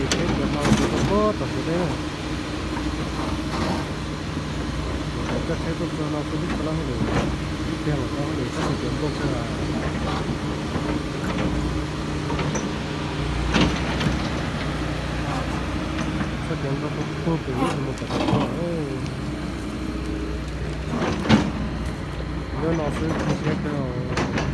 Tsheb cov no ces tau puag tom Suav teb na. Coj tsheb tuaj txog no xwb twb tsis tau hauj lwm, ib pliag mam tau hauj lwm, txhob txwm cov nplooj xwb. Txhob cov nplooj tuaj puag pem ib tug mus tom tod. Nyob no xwb kho siab kawg os.